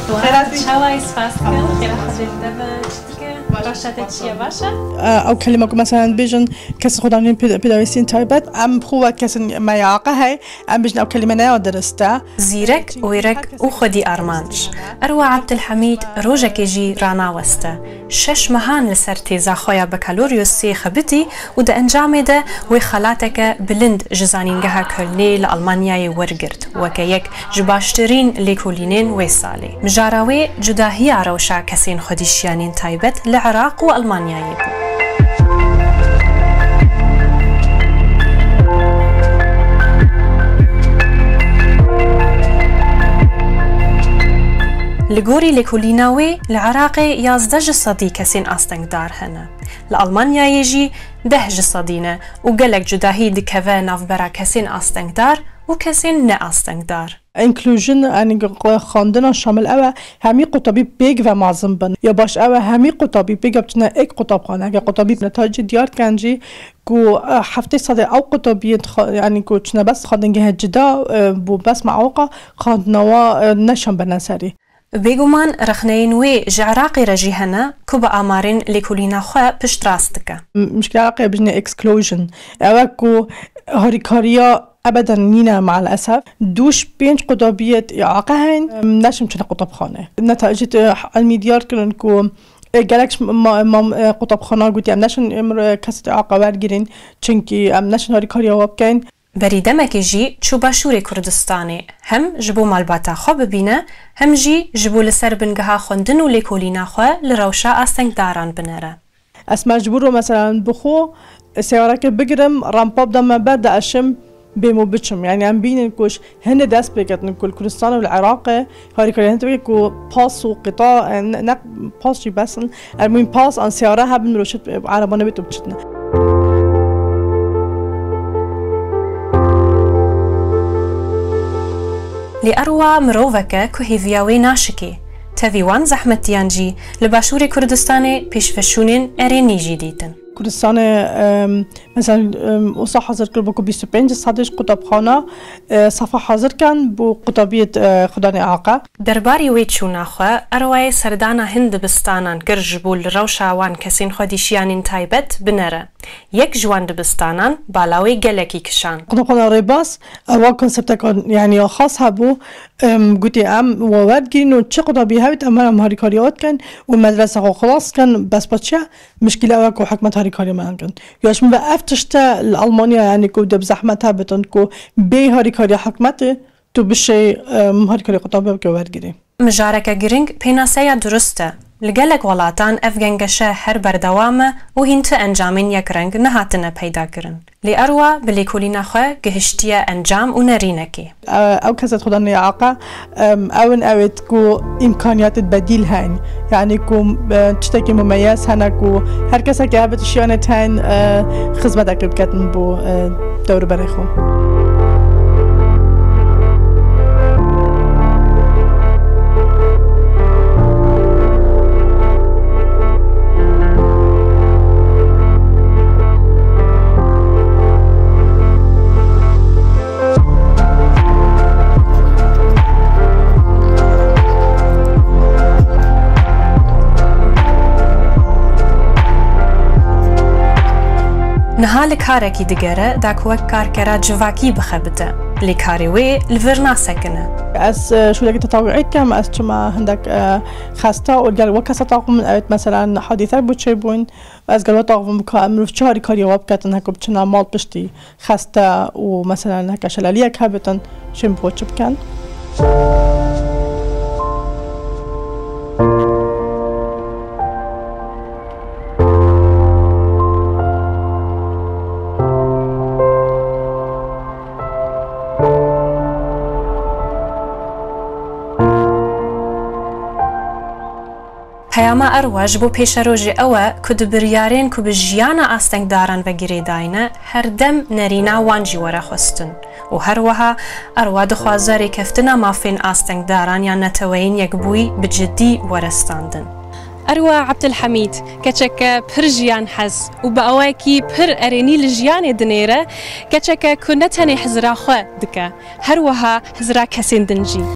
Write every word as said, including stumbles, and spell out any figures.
Xêr hatî. Çawa yî, spas dikim. Xêra Xwedê li te be, çi dike? Rewşa te çi ye, baş e? Ew kelîme ku meselen dibêjin kesên xwedaniyên pê-, pêdawîstiyên taybet, em xwe wek kesên me ya aqe hey, em bêjin ew kelîme ne ya dirist e. Zîrek, wêrek û xwedî armanc. Erwa Ebdilhemîd rojekê jî ranaweste. Şeş mehan li ser têza xwe ya Bakaloryosa xebitî û di encamê de wê xelateke bilind ji Zanîngeha Kölnê li Almanyayê wergirt, weke yek ji baştirîn lêkolînên wê salê. Mijara wê cudahiya rewşa kesên xwedî şiyanên taybet li Iraq û Almanyayê bû. Li gorî lêkolîna wê, li Iraqê yazdeh ji sedî kesên astengdar hene. Li Almanyayê jî deh ji sedî ne û gelek cudahî dikeve navbera kesên astengdar û kesên ne astengdar. Inclusion, yanî xwendina şamil ew e, hemî qutabî pêk ve mezin bin. Ya baş ew e, hemî qutabî pêk ve biçine êk qutabxane. Eger qutabî netayecê diyar dikin jî ku, e, heftê sedê ew qutabiyên xwe, yanî ku çine bes xwendingehe cida, e, bo bes meaqa xwendina wan, e, neşan bene serî. Bêguman rexneyên wê ji Iraqê re jî hene ku bi amarên lêkolîna xwe piştrast dike. Mişkila Iraqê bijne exclusion. Ew e ku harîkariya ebeden nîne, maalesef. Du ji pênc qutabiyê Iraqê heyîn, em, neşin çine qutabxane. Netayecê, e, ilmî diyar kirin ku, e, gelek ji ma-, ma-, e, qutabxana gotî, em neşin, em, e, kesê Iraqê wergirîn, çimkî em neşin harîkariya wan bikeyn. Berî demekê jî çû Başûrê Kurdistanê, hem ji bo malbata xwe bibîne, hem jî ji bo li ser bingeha xwendin û lêkolîna xwe li rewşa astengdaran binere. Ez mecbûr im, meselen, bi xwe seyareke bigirim, rampa bide me ber de ez çim bêm û biçim. Yanî em bînin ku ji hindê dest pê ketin ku li Kurdistanê û li Iraqê harîkariya hindê ku pas û qita, e, ne, ne pas jî bes in. Ermûyîn pas an seyare hebin, mirov çit, e, ereba nebêt û biçitne. Lê erwa miroveke ku hêviya wê naşikê. Tevî wan zehmetiyan jî li Başûrê Kurdistanê pêşveçûnên erênî jî dîtin. Kurdistanê, em, mesela, em, wisa hazir kir bû ku bîst û pênc sedê ji qutabxana, e, safa hazir ken bo qutabiyê, e, xwedanê aqe. Derbarî wê çûna xwe, erwayê serdana hin dibistanan kir ji bo li rewşa wan kesên xwedî şiyanên taybet binere. Yek ji wan dibistanan bala wê gelekî kişand. Qutabxana Rêbaz, ewa konsepteka, yanî ya xas hebû, em, gotî em we werdigirîn û çi qutabî hewît em werin harîkariya we dikin û medresa xwe xilas dikin, bes pa çi ye? Mişkîle ew e ku hikûmet harîkariya me nakin. Ya ji min ve ev tişt e li Almanya, yanî ku de bi zehmet hebitin ku bê harîkariya hikûmetê tu bişê, em, harîkariya qutabê bike wergirî. Mijareke giring pênaseya durust e. Li gelek welatan ev gengeşe her berdewam e û hîn tu encamên yekreng nehatine peydakirin. Lê erwa bi lêkolîna xwe gihiştiye encam û nerînekê. E, ew kesê xwedanê aqe, em, ew in ewêt ku îmkaniyatê bedîl heyîn. Yanî ku, e, tiştekî mumeyez hene ku her kesek hebe tu şiyanê heyîn, e, xizmetekê biketin bo, e, dewrberê xwe. Niha li karekî digere da ku wek karkera civakî bixebite. Lê karê wê li vir nasekine. Ez, e, şûlekî tetawîî dikim, ez çima hindek, e, xesta û gel wek keseta xwe min ewêt, meselen, hadîse bû çêbûn. Ez gelo taxmim ka em mirov çi harîkariya we biketin, heko biçina mal piştî xeste û meselen heke şelaliyek hebitin, çin bo çi bikin. Peyama Erwa ji bo pêşerojê ew e ku di biryarên ku bi jiyana astengdaran ve girêdayî ne, her dem nerîna wan jî were xwestin û her wiha Erwa dixwaze rêkeftina mafên astengdaran ya Neteweyên Yekbûyî bi cidî were standin. Erwa Ebdilhemîd, keçeke pir ji yan hez û bi awayekî pir erênî li jiyanê dinêre, keçeke ku ne tenê hizira xwe dike, her wiha hizira kesên din jî.